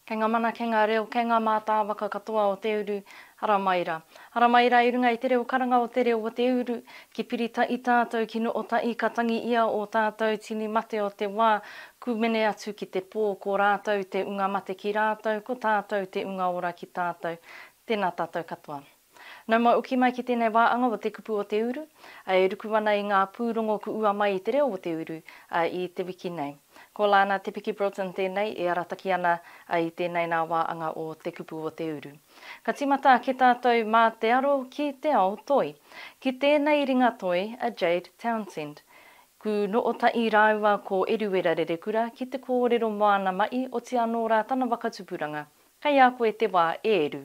Kei ngā mana, kei ngā reo, kei ngā mātāwaka katoa o te uru, haramai rā. Haramai rā i runga i te reo karanga o te reo o te uru, ki pirita i tātou, ki noota'i ka tangi ia o tātou tini mate o te wā, kūmene atu ki te pō, ko rātou te unga mate ki rātou, ko tātou te unga ora ki tātou. Tēnā tātou katoa. Nau mai oki mai ki tēnei wāanga o Te Kupu o Te Uru, e ruku ana i ngā pūrongo ku ua mai i te reo o te uru i te wiki nei. Ko Lana Te Piki Broughton tēnei e arataki ana i tēnei nā wāanga o Te Kupu o Te Uru. Ka tīmata ake tātou mā te aro ki te ao toi. Ki tēnei ringa toi a Jade Townsend. Ku noota'i rāua ko Eruera Rerekura ki te kōrero moana ma'i oti anō rā tana waka tupuranga. Kei a koe te wā e Eru.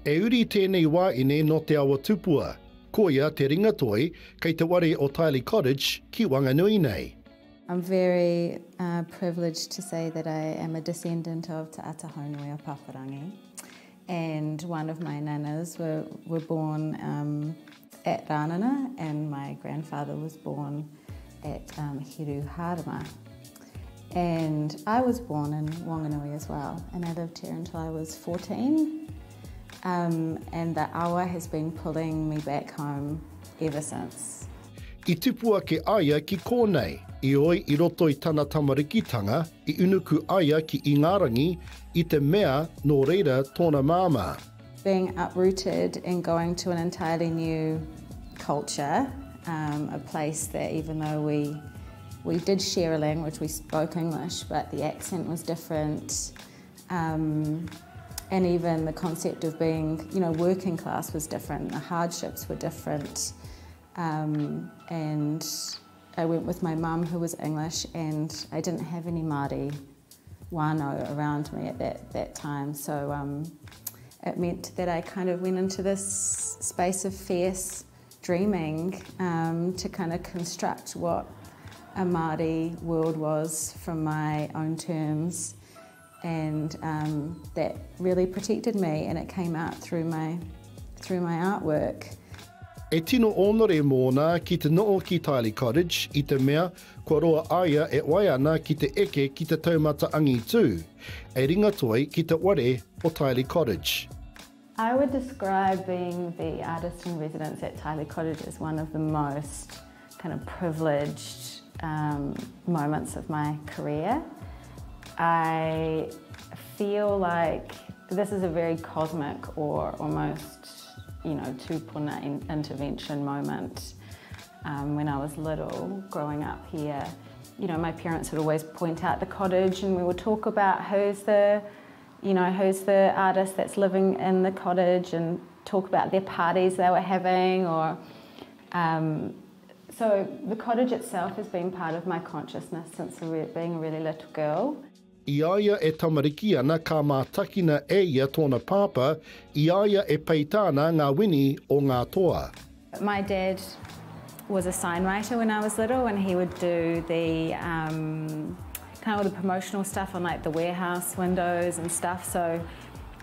E uri tēnei wāine nō Te Awa Tupua, koia te ringatoi kei te ware o Tylee Cottage ki Wanganui nei. I'm very privileged to say that I am a descendant of Te Atahaunui o Pāpārangi and one of my nanas were, were born um, at Rānana and my grandfather was born at um, Hiruharama. And I was born in Wanganui as well, and I lived here until I was 14. Um, and the awa has been pulling me back home ever since. I tupu ake aia ki kōnei, ioi i roto i tana tamarikitanga i unuku aia ki Ingarangi i te mea nō reira tōna māmā. Being uprooted and going to an entirely new culture, um, a place that even though we we did share a language, we spoke English, but the accent was different. Um, and even the concept of being, you know, working class was different. The hardships were different. Um, and I went with my mum, who was English, and I didn't have any Māori whānau around me at that, that time. So um, it meant that I kind of went into this space of fierce dreaming um, to kind of construct what a Māori world was from my own terms and um, that really protected me and it came out through my, through my artwork. E tino ōnore mōna ki te noho ki Tylee Cottage i te mea kua roa aia e wai ana ki te eke ki te taumata angitū, e ringatoi ki te ware o Tylee Cottage. I would describe being the artist in residence at Tylee Cottage as one of the most kind of privileged um, moments of my career. I feel like this is a very cosmic or almost, you know, tupuna intervention moment. Um, when I was little, growing up here, you know, my parents would always point out the cottage and we would talk about who's the, you know, who's the artist that's living in the cottage and talk about their parties they were having or um, so the cottage itself has been part of my consciousness since being a really little girl. I a ia e tamariki ana ka mātakina e ia tōna pāpā, i a ia e peita ana ngā wini o ngā toa. My dad was a sign writer when I was little and he would do the um, kind of all the promotional stuff on like the warehouse windows and stuff. So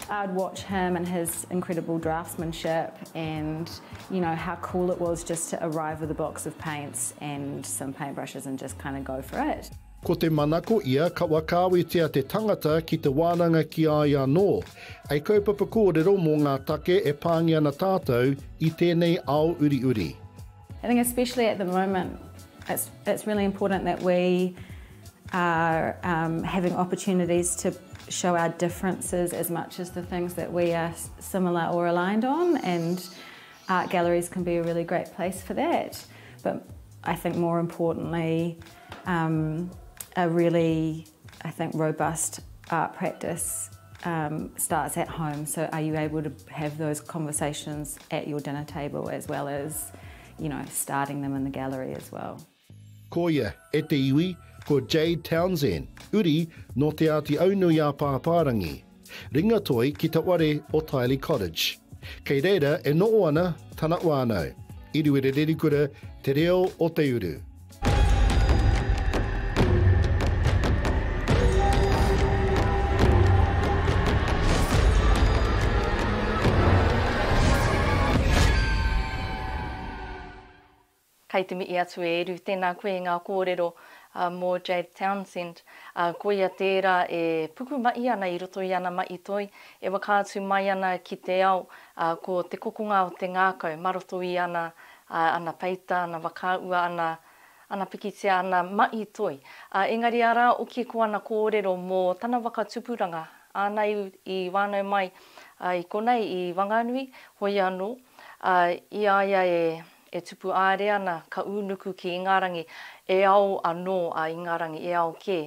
I'd watch him and his incredible draftsmanship and you know how cool it was just to arrive with a box of paints and some paintbrushes and just kind of go for it. Ko te manako ia ka whakaawetia te tangata ki te wānanga ki a ia anō, hei kaupapa kōrero mō ngā take e pāngia ana tātou i tēnei ao uriuri. I think especially at the moment, it's, it's really important that we are um, having opportunities to show our differences as much as the things that we are similar or aligned on and art galleries can be a really great place for that. But I think more importantly, um, a really, I think, robust art practice um, starts at home. So are you able to have those conversations at your dinner table as well as, you know, starting them in the gallery as well? Koia, e te iwi, ko Jade Townsend, uri nō Te Āti Aunui-ā-Pāpārangi. Ringatoi ki te ware o Tylee Cottage. Kei reira e noho ana tana whānau. Eruera Rerekura, Te Reo o te Uru. Kai te mihi atu e Eru, tēnā koe i ngā kōrero mō Jade Townsend. Koia tērā e pukumahi ana i roto i ana mahi toi, e whakaatu mai ana ki te ao ko te kokonga o te ngākau mā roto i ana ana peita, ana whakaahua, ana ana pikitia, ana mahi toi. Engari arā oki ko ana kōrero mō tana whakatupuranga, āna i whānau mai i konei i Wanganui, hoi anō, i a ia e E tupu āere ana, ka ūnuku ki Ingarangi, e ao anō a Ingarangi, e ao kē,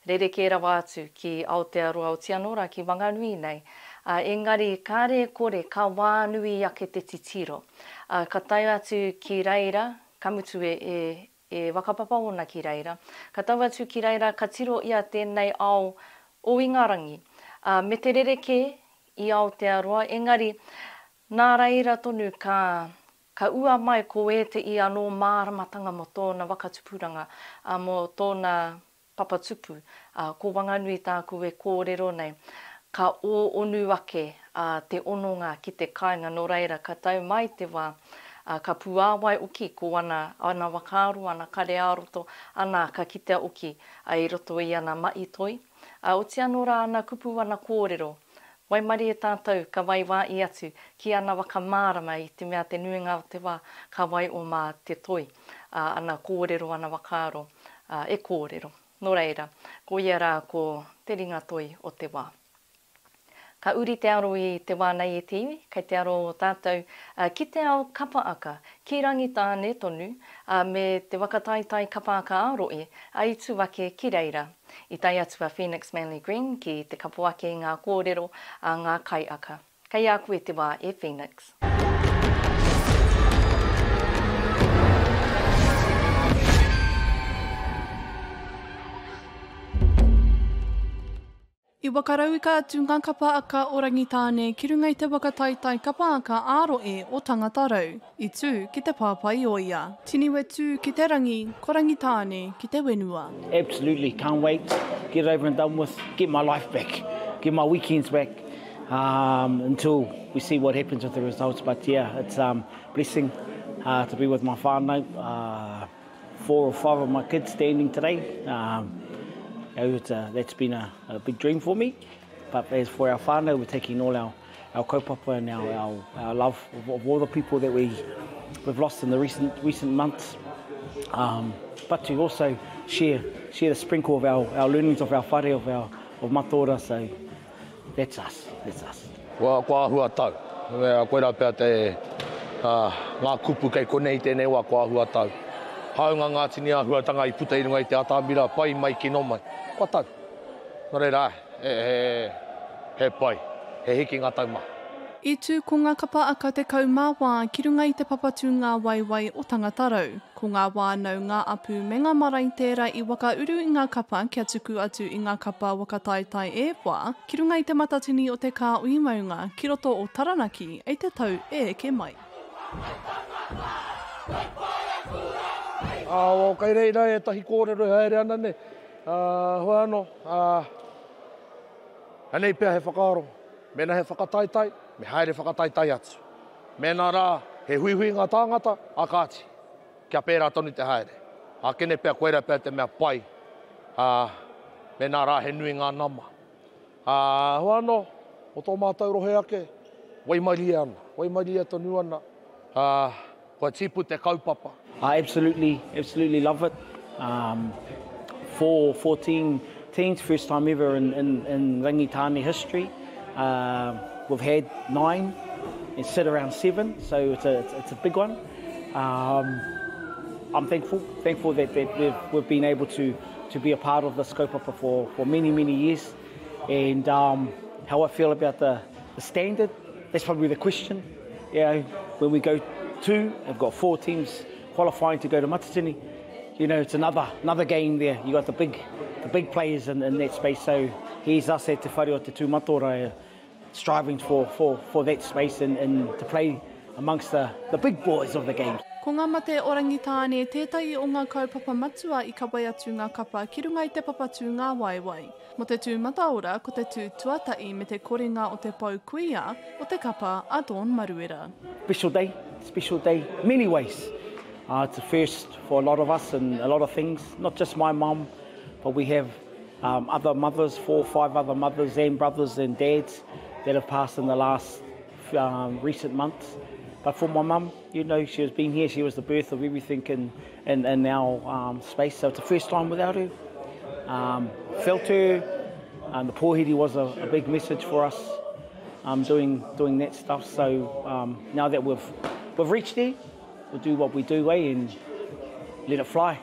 rerekē rawa atu ki Aotearoa oti anō rā ki Wanganui nei. Ā, engari kāre e kore ka wānui ake te titiro. Ā, ka tae atu ki reira, ka mutu e, e, e whakapapa ōna ki reira. Ka tau atu ki reira, ka tiro ia tēnei ao o Ingarangi, ā, me te rerekē i Aotearoa, engari, nā reira tonu ka, Ka ua mai ko ēteʻi anō māramatanga mō tōna waka tupuranga, ā, mō tōna papa tupu, ā, ko Wanganui tāku e kōrero nei. Ka ōonu ake, ā, te hononga ki te kāinga, nō reira, ka tau mai te wā, ā, ka puāwai oki ko ana, ana whakaaro, ana kare ā-roto, ana, ka kitea oki, ā, i roto i ana mahi toi, ā, oti anō rā ana kupu, ana kōrero, Waimarie tātou ka wai wāi atu ki ana waka mārama i te mea te nuinga o te wā ka wai o mā te toi, ā, ana kōrero, ana whakaaro, ā, e kōrero. Nō reira, ko ia rā ko te ringa toi o te wā. Ka uri te aro i te wā nei e te iwi, kei te aro o tātou ki te ao kapa aka, ki Rangitāne tonu, ā, me te waka taitai kapa aka ā-rohe, ā, i tū ake ki reira. I tae atu a Phoenix Manly Green ki te kapo ake i ngā kōrero a ngā kaiaka. Kei a koe te wā e Phoenix. I wakarauika atu ngā kapa aka o Rangitāne ki runga i te waka taitai kapa aka ā-rohe o Tangatarau, i tū ki Te Pāpaioia. Tiniwe tū ki te rangi, ko Rangitāne ki te wenua. Absolutely, can't wait, get it over and done with, get my life back, get my weekends back, um, until we see what happens with the results. But yeah, it's um, blessing uh, to be with my whānau. Uh, four or five of my kids standing today. Um, you know, it's a, that's been a, a big dream for me. But as for our whānau, we're taking all our, our kaupapa and our, our, our love of, of all the people that we, we've lost in the recent, recent months. Um, but to also share, share the sprinkle of our, our learnings of our whare, of our of Matora. So That's us, that's us. Kua, kua āhua tau. Koirā pea te, ngā kupu kei konei i tēnei wā, kua āhua tau. Hāunga ngā tini āhuatanga i puta i runga i te atamira, pai mai, kino mai. Kua tau. Nō reira, āe, he, he, he pai. He hikinga taumaha. I tū ko ngā kapa aka 14 ki runga i te papatū ngā waewae o Tangatarau. Ko ngā whānau, ngā apu me ngā marae tērā i whakauru i ngā kapa kia tuku atu i ngā kapa waka taetae e whā ki runga i te matatini o te kāhui maunga ki roto o Taranaki i te tau e eke mai. Ā, kei reira ētahi kōrero e haere ana nei. Ā, hoi anō, ā, anei pea he whakaaro, mēnā he whakataetae, me haere whakataetae atu. Mēnā rā, he huihui ngā tāngata, ā kāti, kia pērā tonu te haere. Ākene pea koirā pea te mea pai, ā, mēnā rā he nui ngā nama. Ā, hoi anō, mō tō mātou rohe ake, waimarie ana, waimarie tonu ana, ā, kua tipu te kaupapa. I absolutely, absolutely love it. Um, four, 14 teams, first time ever in, in, in Rangitāne history. Uh, we've had nine and sit around seven, so it's a, it's, it's a big one. Um, I'm thankful, thankful that, that we've, we've been able to, to be a part of this kaupapa for, for many, many years. And um, how I feel about the, the standard, that's probably the question. You know, when we go to, I've got four teams qualifying to go to Matatini. You know, it's another another game there. You got the big the big players in, in that space. So here's us at Te Whare o Te Tūmatora striving for, for, for that space and, and to play amongst the, the big boys of the game. Ko ngā mate o Rangitāne tētahi o ngā kaupapa matua i kawe atu ngā kapa ki runga i te papatū ngā waewae. Mō te tū mataora, ko te tū tuatahi me te korenga o te pou kuia o te kapa a Dawn Maruera. Special day, special day, many ways. Uh, it's a first for a lot of us and a lot of things, not just my mum, but we have um, other mothers, four or five other mothers and brothers and dads that have passed in the last um, recent months. But for my mum, you know, she has been here, she was the birth of everything in, in, in our um, space. So it's the first time without her. Um, felt her. Um, the pōhiri was a, a big message for us um, doing, doing that stuff. So um, now that we've, we've reached there, we'll do what we do eh, and let it fly.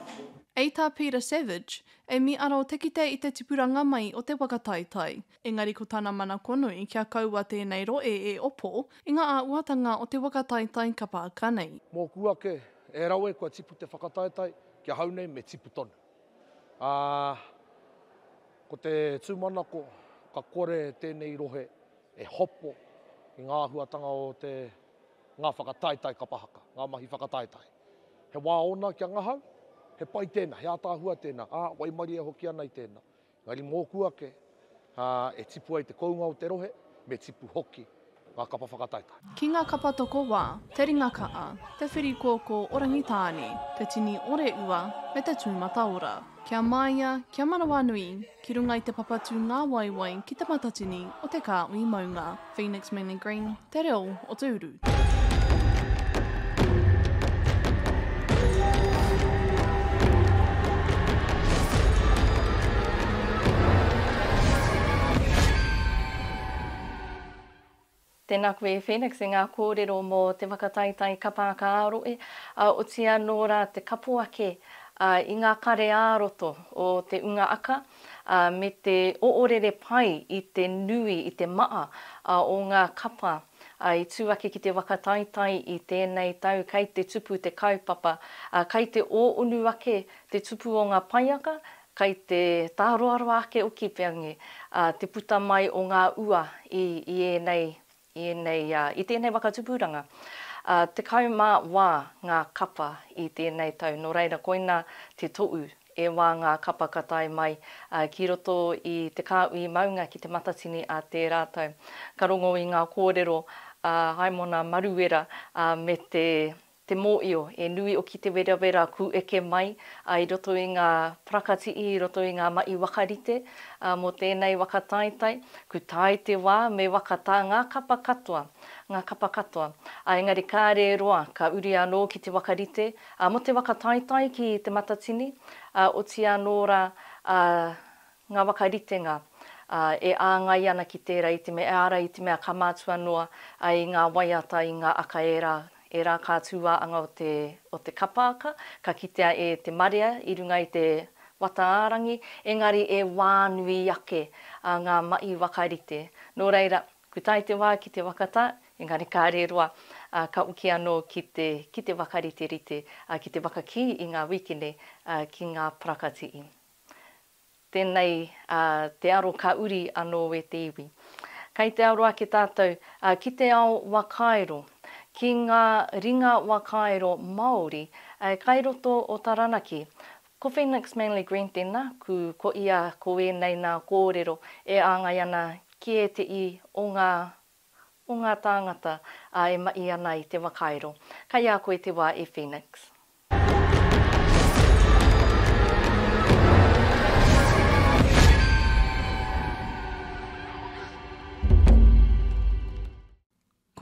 Ei tā Peter Savage, e mīaro te kite i te tipuranga mai o te waka taitai, engari ko tana manakonui kia kaua tēnei roe e opo i ngā āuatanga o te waka taitai kapa aka nei. Mōku ake, e rawe kua tipu te whakataetae, ki ahau nei me tipu tonu. Ā, ko te tūmanako ka kore tēnei rohe e hopo i ngā āhuatanga o te, ngā whakataetae kapa haka, ngā mahi whakataetae. He wā ōna kia ngahau, he pai tēnā, he ātaahua tēnā, ā, waimarie hoki ana i tēnā. Engari mōku ake, ā, e tipu ai te kounga o te rohe, me tipu hoki ngā kapa whakataetae. Ki ngā kapa tokowā, te ringa kaa, te whirikōkō o Rangitāne, te tini o Reua, me te tūmataora. Kia māia, kia manawanui, ki runga i te papatū ngā waewae ki te matatini o te kāhui maunga. Phoenix Manly Green, Te Reo o te Uru. Tēnā koe e Phoenix i ngā kōrero mō te whakataetae kapa aka ā-rohe, ā, otirā nō rā te kapo ake i ngā kare ā-roto o te unga aka, ā, me te oorere pai i te nui, i te maa o ngā kapa i tū ake ki te whakataetae i tēnei tau kei te tupu te kaupapa, ā, kei te ōonu ake te tupu o ngā paiaka, Kai te tāroaroa ake oki pea nge, ā, te puta mai o ngā ua i, i ēnei, i ēnei, ā, i tēnei whakatupuranga. Ā, 14 ngā kapa i tēnei tau, nō reira koinā te toʻu e wā ngā kapa ka tae mai, ā, ki roto i te kāhui maunga ki Te Matatini ā tērā tau. Ka rongo i ngā kōrero a Haimona Maruera, ā, me te, Te mōio, e nui oki te werawera ku eke mai a i roto i ngā parakatihi, i roto i ngā maʻi wakarite mō tēnei waka taetae, ku tae te wā me waka tā ngā kapa katoa, ngā kapa katoa. A engari kāre e roa ka uri anō ki te wakarite a mō te waka taetae ki Te Matatini, a otiia anō rā a ngā whakaritenga e āngai ana ki tērā i te mea, e ara i te mea ka mātua noa i ngā waiata, i ngā aka ērā, ērā kā tūāanga o te, o te kapa aka, ka kitea e te marea i runga i te wata ā-rangi, engari e wānui ake ngā maʻi whakarite. Nō reira, ku tae te wā ki te whakatā, engari kāre roa, ka oki anō ki te, ki te whakariterite, ki te whakakī i ngā wīkene ki ngā parakatihi. Tēnei te aro ka uri anō e te iwi. Kei te aro ake tātou ki te ao wakairo, ki ngā ringa wakairo Māori kai roto o Taranaki. Ko Phoenix Manly Green tēnā, ku ko ia ko ēnei nā kōrero e āngai ana ki ēteʻi o ngā o ngā tāngata e maʻi ana i te wakairo. Kai a koe te wā e Phoenix.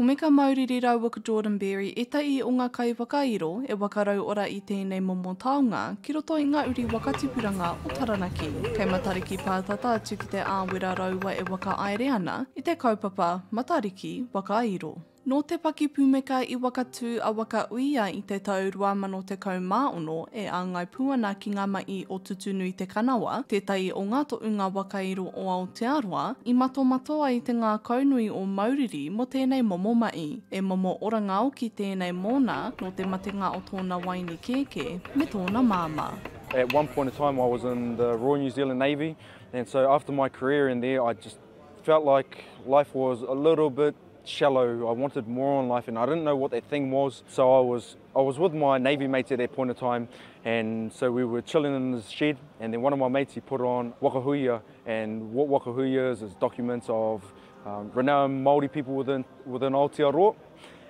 Ko Meka Mauriri rāua ko Jordan Berry ētahi o ngā kaiwhakairo e wakarauora i tēnei momo taonga ki roto i ngā uri whakatipuranga o Taranaki. Kei Matariki pātata atu ki te āwera raua e whakahaere ana i te kaupapa Matariki Whakairo. Nō te pakipūmeka i Wakatū a Wakauia i te tau 2016 e āngai pū ana ki ngā mahi o Tutunui Te Kanawa, tētahi o ngā tohunga wakairo o Aotearoa, i matomato ai te ngākaunui o Mauriri mō tēnei momo mahi. E momo oranga oki tēnei mōna nō te matenga o tōna waini kēkē me tōna māmā. At one point in time I was in the Royal New Zealand Navy and so after my career in there I just felt like life was a little bit shallow. I wanted more on life and I didn't know what that thing was. So I was I was with my Navy mates at that point in time and so we were chilling in the shed and then one of my mates he put on Wakahuia and what Wakahuia is is documents of um, renowned Māori people within, within Aotearoa.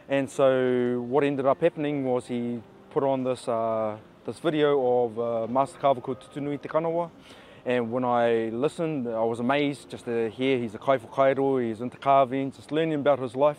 And so what ended up happening was he put on this, uh, this video of uh, Master Carver called Tutunui Te Kanawa. And when I listened, I was amazed just to hear he's a kaiwhakairo, he's into carving, just learning about his life.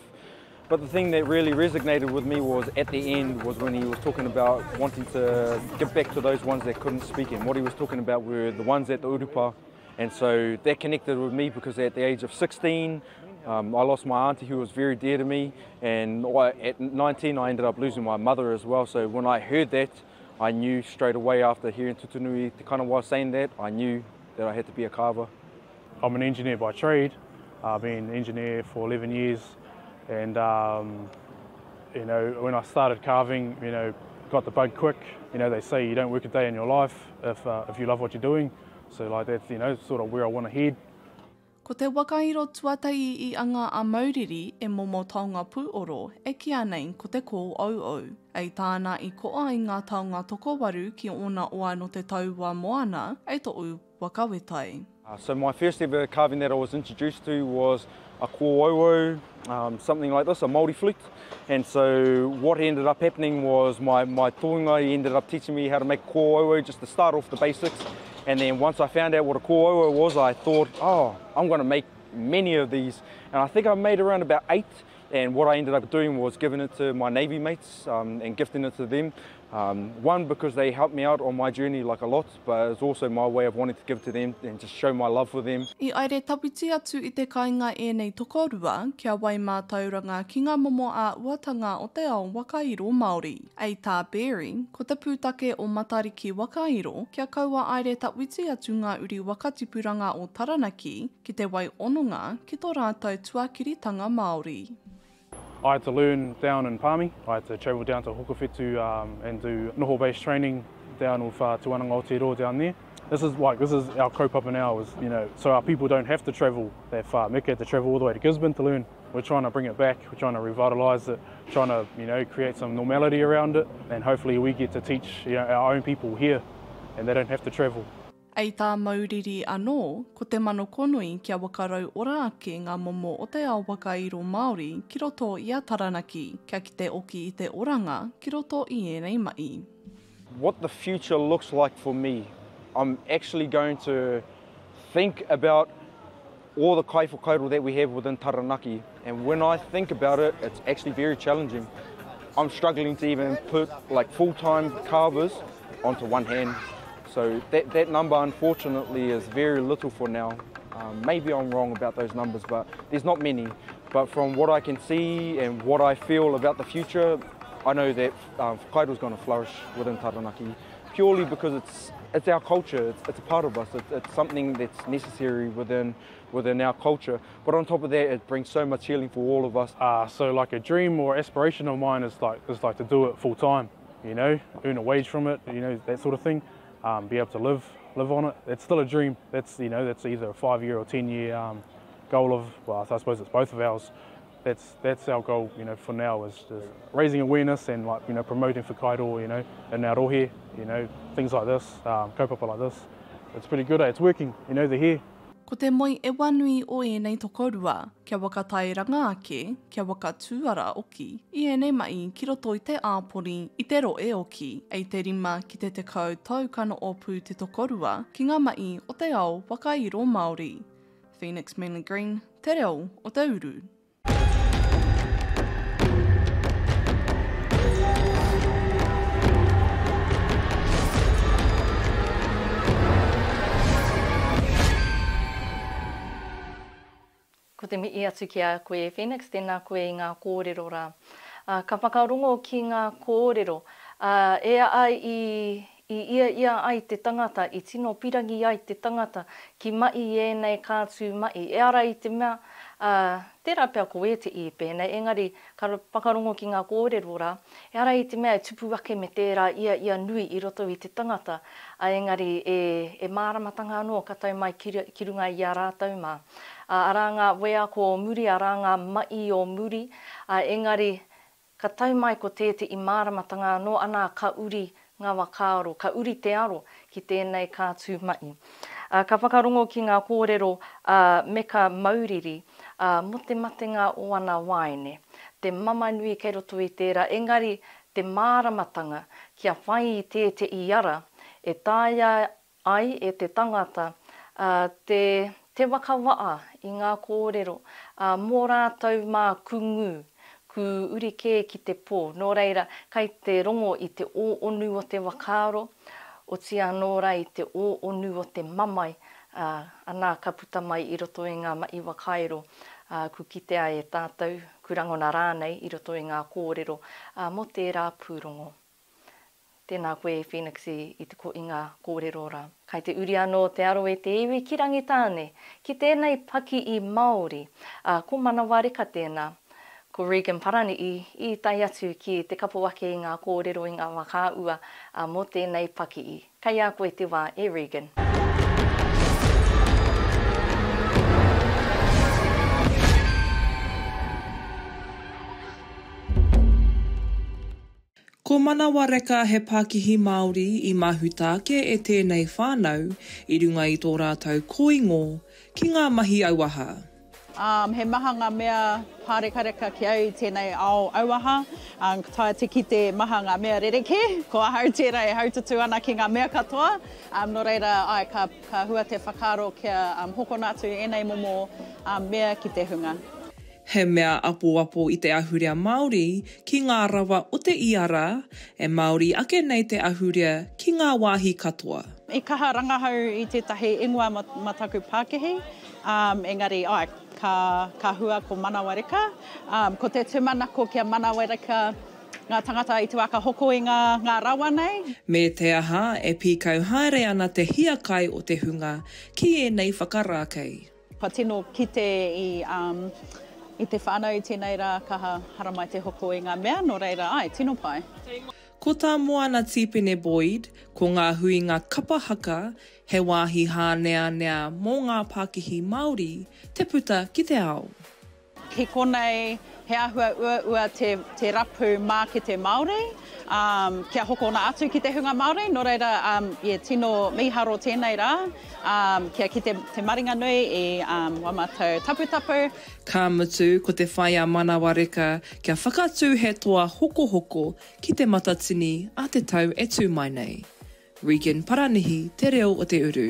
But the thing that really resonated with me was at the end was when he was talking about wanting to give back to those ones that couldn't speak. And what he was talking about were the ones at the urupa. And so that connected with me because at the age of 16, um, I lost my auntie who was very dear to me. And at 19, I ended up losing my mother as well. So when I heard that, I knew straight away after hearing Tutunui Te Kanawa saying that, I knew that I had to be a carver. I'm an engineer by trade. I've been an engineer for 11 years and um, you know, when I started carving, you know, got the bug quick. You know, they say you don't work a day in your life if, uh, if you love what you're doing. So like that's, you know, sort of where I want to head. Ko te wakairo tuatahi i anga a Mauriri e momo taonga pūoro e kīa nei ko te kōauau. Ei tāna i koa i ngā taonga tokowaru ki ōna oa nō te taua moana ei toʻu wakawetai. Uh, so my first ever carving that I was introduced to was a kōauau, um, something like this, a Māori flute. And so what ended up happening was my, my tohunga ended up teaching me how to make kōauau just to start off the basics. And then once I found out what a kōauau was, I thought, oh, I'm gonna make many of these. And I think I made around about eight. And what I ended up doing was giving it to my Navy mates um, and gifting it to them. Um, one, because they helped me out on my journey like a lot, but it's also my way of wanting to give to them and just show my love for them. I aere tawhiti atu i te kainga ēnei tokorua kia wai mātauranga ki ngā momo āhuatanga o te ao wakairo Māori. Ei tā Berry, ko te pūtake o Matariki Wakairo kia kaua aere tawhiti atu ngā uri wakatipuranga o Taranaki ki te wai hononga ki tō rātou tuakiritanga Māori. I had to learn down in Palmy. I had to travel down to Hokowhitu um, and do noho-based training down with uh, Te Wānanga Aotearoa down there. This is like this is our kaupapa now is you know so our people don't have to travel that far. Meka had to travel all the way to Gisborne to learn. We're trying to bring it back. We're trying to revitalise it, trying to you know create some normality around it, and hopefully we get to teach you know, our own people here, and they don't have to travel. Ei tā Mauriri anō, ko te manokonui kia wakarau ora ake ngā momo o te ao whakairo Māori ki roto i a Taranaki, kia kite oki i te oranga ki roto i ēnei mahi. What the future looks like for me, I'm actually going to think about all the kaiwhakairo that we have within Taranaki and when I think about it, it's actually very challenging. I'm struggling to even put like full-time carvers onto one hand. So that, that number unfortunately is very little for now. Um, maybe I'm wrong about those numbers, but there's not many. But from what I can see and what I feel about the future, I know that um, is going to flourish within Taranaki purely because it's, it's our culture, it's, it's a part of us, it's, it's something that's necessary within, within our culture. But on top of that, it brings so much healing for all of us. Uh, so like a dream or aspiration of mine is like, is like to do it full time, you know, earn a wage from it, you know, that sort of thing. Um, be able to live, live on it. It's still a dream. That's, you know, that's either a five year or 10 year um, goal of, well, I suppose it's both of ours. That's, that's our goal, you know, for now is, is raising awareness and like, you know, promoting whakairo, you know, in our rohe, you know, things like this, um, kaupapa like this. It's pretty good, eh? it's working, you know, they're here. Ko te moe ewa nui o ēnei tokorua, kia wakatairanga ake, kia wakatūara oki i ēnei mahi ki roto i te āpori, i te roe oki. Ei te rima ki te tekau tau ka noho pū te tokorua ki ngā mahi o te ao whakairo Māori. Phoenix Manly Green, Te Reo o te Uru. Ko te mihi atu ki a koe e Phoenix, tēnā koe i ngā kōrero rā. Ā, ka whakarongo ki ngā kōrero, ā, e ai i, i ia ia ai te tangata, i tino pirangi ai te tangata ki mahi i ēnei kātū mahi. E ara i te mea, ā, tērā pea ko ētehi i pēnei, engari ka whakarongo ki ngā kōrero rā, e ara i te mea e tupu ake me tērā ia ia nui i roto i te tangata, ā, engari e, e māramatanga anō ka tau mai ki, ki runga i a rātou mā. Ā, arā ngā wheako o muri, arā ngā mahi o muri, ā, engari Ka tau mai ko tētehi māramatanga anō, anā, ka uri ngā whakaaro, ka uri te aro ki tēnei kātū mahi. Ā, ka whakarongo ki ngā kōrero a Meka Mauriri, ā, mō te matenga o ana waeine. Te mamae nui kei roto i tērā, engari, te māramatanga kia whai i tēteʻi ara e taea ai e te tangata te te whakawaa i ngā kōrero mō rātou mā ku ngū, ku uri kē ki te pō, nō reira, kai te rongo i te ōonu o te whakaaro, otiia anō rā i te ōonu o te mamae, ā, anā ka puta mai i roto i ngā maʻi whakairo, ā, ku kitea e tātou, ku rangona rānei i roto i ngā kōrero, ā, mō tērā pūrongo. Tēnā koe e Phoenix i, i te koinga kōrero rā. Kai te uri anō te aro e te iwi ki Rangitāne, ki tēnei pakihi Māori, ā, ko Manawareka tēnā. Ko Regan Parani'i i tae atu ki te kapo ake i ngā kōrero i ngā whakaahua, ā, mō tēnei pakihi. Kei a koe te wā e Regan. Ko Manawareka he pakihi Māori i mahuta ake e tēnei whānau i runga i tō rātou kōingo ki ngā mahi auaha. He maha ngā mea pārekareka ki au i tēnei ao auaha. Ka taea te kite maha ngā mea rerekē. Ko ahau tērā e haututu ana ki ngā mea katoa. Nō reira, āe, ka hua te whakaaro kia hokona atu ēnei momo mea ki te hunga. He mea apoapo i te ahurea Māori ki ngā rawa o te ia rā, e Māori ake nei te ahurea ki ngā wāhi katoa. I kaha rangahau i tētahi ingoa mā taku pākihi, engari āe, ka hua ko Manawareka. Ko te tūmanako kia manawareka ngā tangata i te wā ka hoko i ngā rawa nei. Me te aha, e pīkau haere ana te hiakai o te hunga ki ēnei whakarākei. Kua tino kite i i te whānau i tēnei rā kaha haramai te hoko i ngā mea, nō reira, āe, tino pai. Ko tā Moana Tīpene Boyd, ko ngā huinga kapa haka he wāhi hāneanea mō ngā pākihi Māori te puta ki te ao. Ki konei, he āhua uaua te, te rapu mākete Māori, ā, kia hokona atu ki te hunga Māori, nō reira, ā, yeah, tino mīharo tēnei rā, ā, kia kite te maringanui i, ā, wā mātou taputapu. Ka mutu, ko te whai a Manawareka kia whakatū he toa hokohoko ki Te Matatini a te tau e tū mai nei. Regan Paranihi, Te Reo o te Uru.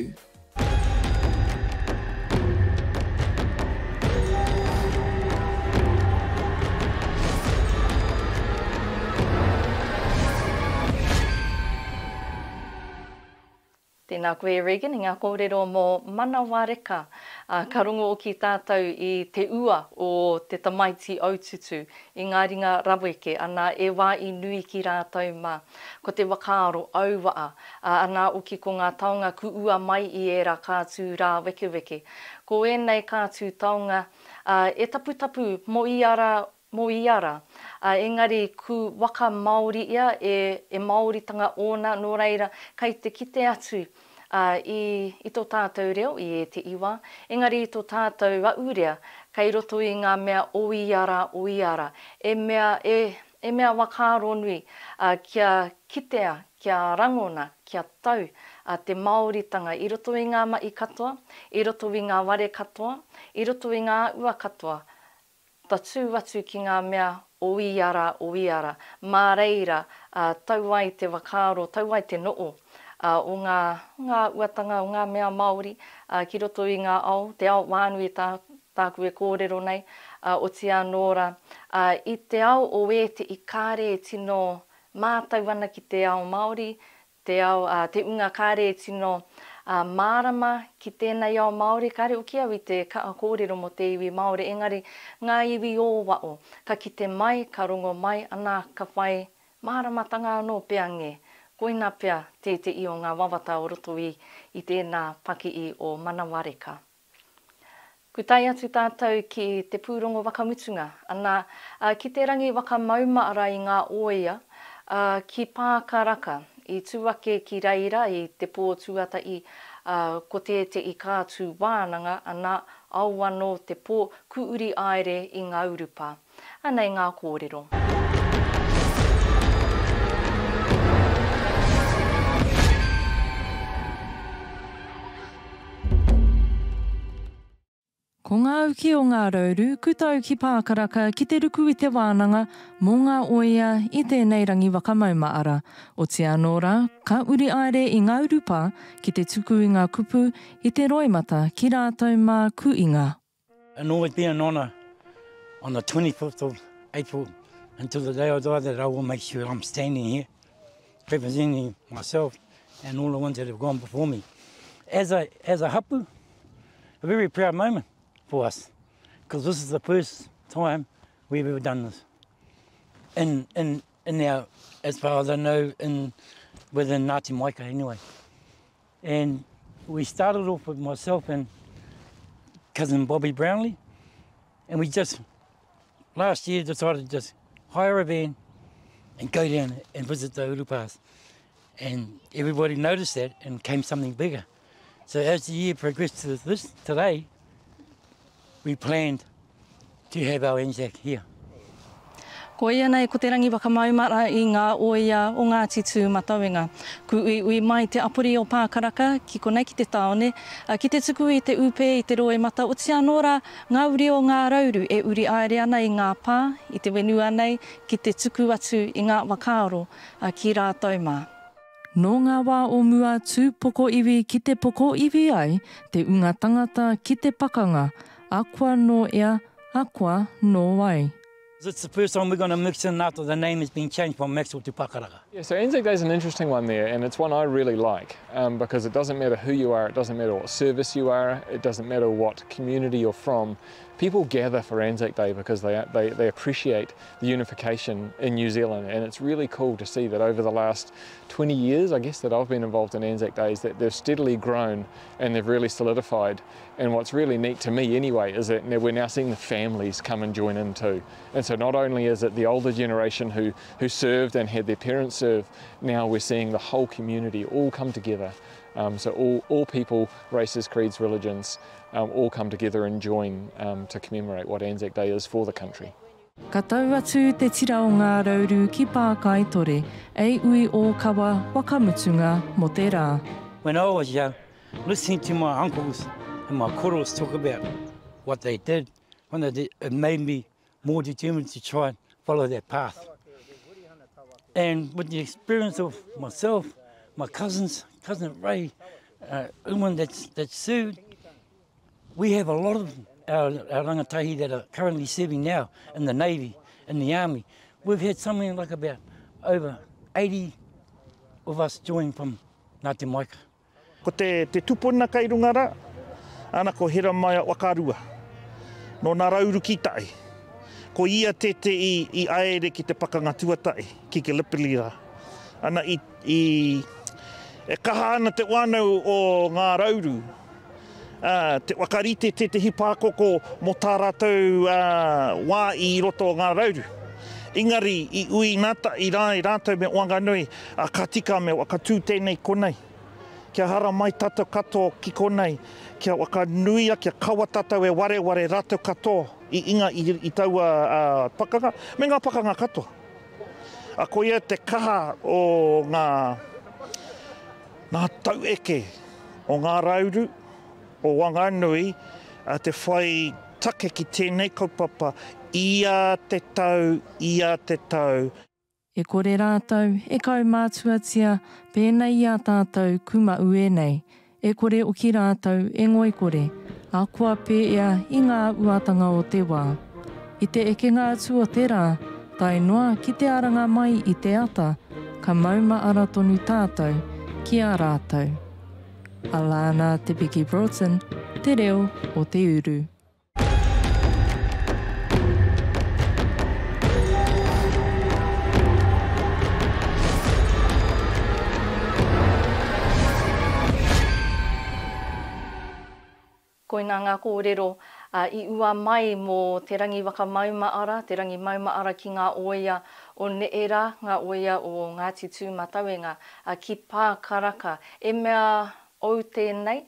Tēnā koe e Regan i ngā kōrero mō Manawareka. Ka rongo hoki tātou i te ua o te tamaiti aututu i ngā ringa raweke, ana e wā i nui ki rātou mā. Ko te whakaaro auaa, ā, anā oki ko ngā taonga ku ua mai i ērā kātū rāwekeweke. Ko ēnei kātū taonga, ā, e taputapu mō ia rā, mō ia rā. Ā, engari ku waka Māori ia, e, e Māoritanga ōna, nō reira, kai te kite atu, ā, i, i tō tātou reo, i ēteʻi wā, engari i tō tātou aʻurea, kei roto i ngā mea o ia rā, o ia rā. E mea, e, E mea whakaaro nui, ā, kia kitea, kia rangona, kia tau, ā, te Māoritanga i roto i ngā mahi katoa, i roto i ngā ware katoa, i roto i ngā ua katoa, tatū atu ki ngā mea o ia rā, o ia rā. Mā reira, ā, tau ai te whakaaro, tau ai te noo, ā, o ngā, ngā uatanga, o ngā mea Māori, ā, ki roto i ngā ao, te ao whānui tā, tāku e kōrero nei, ā, otiia anō rā, ā, i te ao o ētehi kāre e tino mātau ana ki te ao Māori, te ao, ā, te ūnga kāre e tino, ā, mārama ki tēnei ao Māori, kāre hoki au i te kaha kōrero mō te iwi Māori, engari ngā iwi ō wao, ka kite mai, ka rongo mai, anā, ka whai māramatanga anō pea ngē, koina pea tētehi o ngā wawata o roto i, i tēnā pakihi o Manawareka. Ku tae atu tātou ki te pūrongo whakamutunga, ana, ki te rangi whakamaumahara i ngā ōia, ā, ki Pākaraka, i tū ake ki reira i te pō tuatahi, ā, ko tētehi kātū wānanga, ana, ao anō te pō, ku uri aere i ngā urupā. Anei ngā kōrero. Ko ngā uki o Ngā Rauru, ku tau ki Pākaraka ki te ruku i te wānanga mō ngā oia i tēnei rangi whakamaumaara. Otia anō rā, ka uri aere i ngā urupā ki te tuku i ngā kupu i te roimata ki rātou mā ku inga. And always be an honour on the 25th of April until the day I die that I will make sure I'm standing here representing myself and all the ones that have gone before me. As a, as a hapu, a very proud moment for us because this is the first time we've ever done this. In, in, in our, as far as I know, in, within Ngāti Maika anyway. And we started off with myself and cousin Bobby Brownlee, and we just, last year, decided to just hire a van and go down and visit the Urupas. And everybody noticed that and came something bigger. So as the year progressed to this today, we planned to have our Anzac here. Koia nei ko Te Rangi Whakamaumara i ngā oia o Ngāti Tūmatauenga. Ku uiui mai te apori o Pākaraka ki konei ki te tāone, ki te tuku i te upe i te roimata otiia anō rā ngā uri o Ngā Rauru e uri aere ana i ngā pā, i te wenua nei ki te tuku atu i ngā whakaaro ki rātou mā. Nō ngā wā o mua tū poko iwi ki te poko iwi ai te unga tangata ki te pakanga, akoa nō ea, akoa nō wai. It's the first time we're going to mix in after the name has been changed from Maxwell to Pakaraka. Yeah, so Anzac Day is an interesting one there, and it's one I really like um, because it doesn't matter who you are, it doesn't matter what service you are, it doesn't matter what community you're from. People gather for Anzac Day because they, they, they appreciate the unification in New Zealand, and it's really cool to see that over the last 20 years, I guess, that I've been involved in Anzac Days, that they've steadily grown and they've really solidified. And what's really neat to me anyway is that we're now seeing the families come and join in too. And so not only is it the older generation who, who served and had their parents serve, now we're seeing the whole community all come together. Um, so all, all people, races, creeds, religions, um, all come together and join um, to commemorate what Anzac Day is for the country. Ka tau atu te tira o Ngā Rauru ki Pākaitore, ei ui ōkawa whakamutunga mō te rā. When I was young, listening to my uncles and my koros talk about what they did, when they did, it made me more determined to try and follow that path. And with the experience of myself, my cousins, cousin Ray, uh, woman that's, that's sued, we have a lot of our, our rangatahi that are currently serving now in the Navy, in the Army. We've had something like about over 80 of us join from Ngāti Maika. Ko te, te tupuna kei runga ra, ana ko Heramaia Wakarua, no Narauru ki tai. Ko ia tete'i i aere ki te pakanga tuata'i, ki Gallipoli ra. Ana i, i, e kaha ana te wanau o Ngā Rauru, ā, te whakarite tētehi pākoko mō tā rātou wā i roto o Ngā Rauru. Engari, i ui nā i rā i rātou me Wanganui, ā, ka tika me whakatū tēnei konei. Kia haramai tātou katoa ki konei, kia whakanuia, kia kaua tātou e wareware rātou katoa i inga i, i taua ā, pakanga, me ngā pakanga katoa. A koia te kaha o ngā, Ngā taueke o Ngā Rauru, o Wanganui, te whai take ki tēnei kaupapa ia te tau, ia te tau. E kore rātou e kaumātuatia pēnei i a tātou kumaue nei, e kore oki rātou e ngoikore, akoa pēea i ngā uatanga o te wā. I te ekenga atu o te rā, tae noa ki te aranga mai i te ata, ka maumahara tonu tātou ki a rātou. Alana Te Piki Broughton, Te Reo o te Uru. Koinā ngā kōrero i ua mai mō te rangi whakamaumaara, te rangi maumaara ki ngā oia o neherā, ngā oia o Ngāti Tūmatauenga, ki Pākaraka. E mea ou tēnei,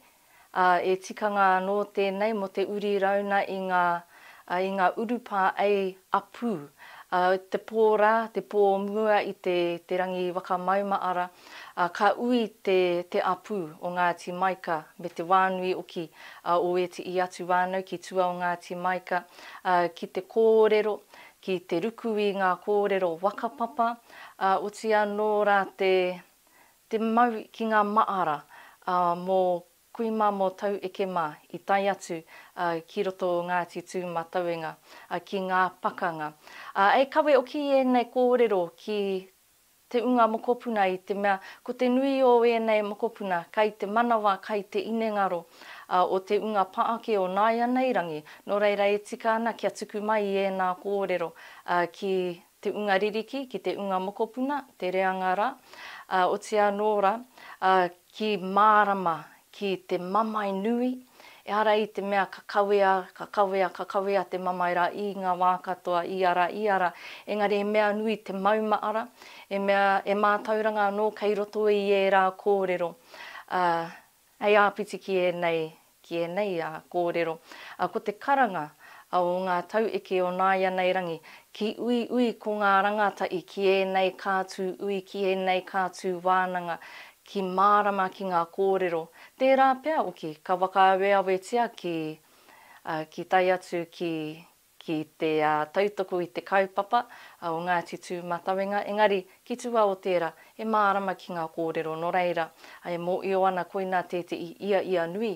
ā, e tikanga anō tēnei mō te uri rauna i ngā, i ngā urupā ei apū. Ā, te pō rā, te pō o mua i te, te rangi whakamaumaara, ā, ka ui te, te apū o Ngāti Maika me te wānui oki, ā, o ētehi atu whānau ki tua o Ngāti Maika, ā, ki te kōrero, ki te ruku i ngā kōrero whakapapa, ā, oti anō rā te, te mau ki ngā maara, ā, mō Kui mā mō tau eke mā i tae atu ki roto o Ngāti Tūmatauenga, ki ngā pakanga. E kawe oki i ēnei kōrero ki te unga mokopuna i te mea ko te nui o ēnei mokopuna kai te manawa, kai te inengaro o te unga pāke o nāianei rangi, nō reira e tika ana kia tuku mai i ēnā kōrero ki te unga ririki, ki te unga mokopuna, te reanga rā, otirā anō rā, ki mārama, ki te mamae nui, ehara i te mea ka kawea, ka kawea, ka kawea te mamae rā i ngā wā katoa, ia rā, ia rā, engari he mea nui te maumahara, he mea, he mātauranga anō kei roto i ērā kōrero. Ā, hei āpiti ki ēnei, ki ēnei kōrero, ko te karanga o ngā taueke o nāianei rangi, ki uiui ko ngā rangatahi ki ēnei kātū ui, ki ēnei kātū wānanga, ki mārama ki ngā kōrero. Tērā pea hoki ka whakaaweawetia ki, ki tae atu ki, ki te tautoko i te kaupapa o Ngāti Tūmatauenga, engari ki tua o tērā, e mārama ki ngā kōrero, nō reira, e mōio ana koinā tētehi ia ia nui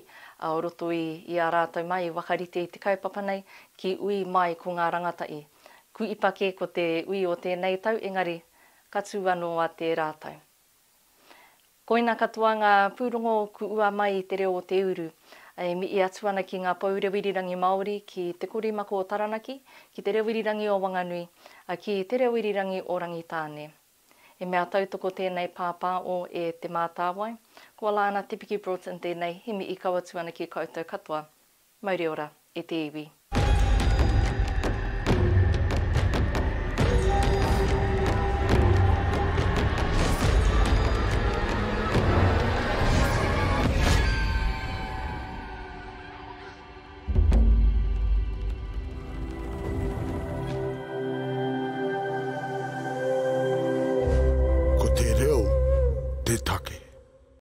o roto i i a rātou mai i whakarite i te kaupapa nei, ki ui mai ko ngā rangatahi. Kuipa kē ko te ui o tēnei tau, engari ka tū anō a tērā tau. Koina katoa ngā pūrongo ku ua mai i te reo o te uru. E mihi atu ana ki ngā pou reo irirangi Māori, ki Te Korimako o Taranaki, ki Te Reo Irirangi o Wanganui, ki Te Reo Irirangi o Rangitāne. He mea tautoko tēnei pāpāo e Te Mātāwai. Ko Alana Te Piki Broughton tēnei, he mihi kau atu ana ki koutou katoa. Mauri ora e te iwi.